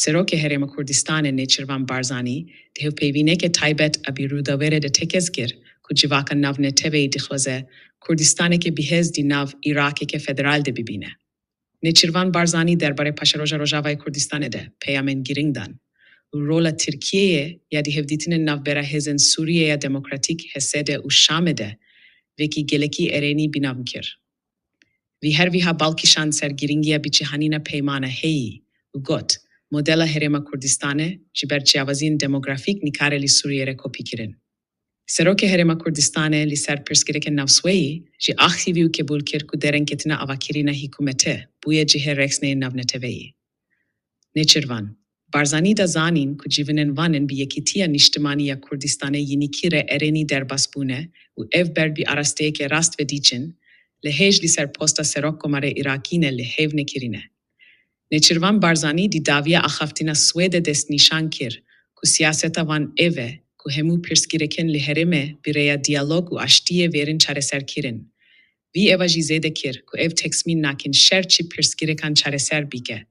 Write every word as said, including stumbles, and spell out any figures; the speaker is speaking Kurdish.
Serokê Herêma Kurdistanê Nêçirvan Barzanî di hevpeyvîneke taybet a bi Rûdawêrê de tekez kir ku civaka navneteweyî dixwaze Kurdistaneke bihêz di nav Îraqeke federal de bibîne. Nêçirvan Barzanî derbarê paşeroja Rojavayê Kurdistanê de peyamên girîng dan û rola Tirkiyeyê ya di hevdîtinên navbera hêzên Sûriyeya Demokratîk, H S D û Şamê de vekî gelekî erênî bînav kir. Wî her wiha bal kişand ser girîngiya bicihanîna peymana heyî û got, modela Herêma Kurdistanê ji ber ciyawaziyên demografîk nikare li Sûriyê re kopîkirin. Serokê Herêma Kurdistanê li ser pirsgirêkên navsweyî jî axivî û qebûl kir ku derengketina avakirina hikûmetê bûye cihê rexneyên navneteweyî. Nêçirvan Barzanî da zanîn ku civînên van ên bi Yekîtiya Niştimanî ya Kurdistanê Yînîkî re erênî derbas bûne û ev ber bi arasteyeke rast ve diçin, lê hêj li ser posta Serokkomarê Îraqî ne li hêv nekirîne. Nêçirvan Barzanî di dawiya axaftina Swêdê destnîşan kir ku siyaseta van ev e ku hemû pirsgirêkên li herêmê bi rêya diyalog û aştiyê vêrin çareserkirin. Vî eva jî zêde kir ku ev teksmîn nakin şer çi pirsgirêkan çareser bike.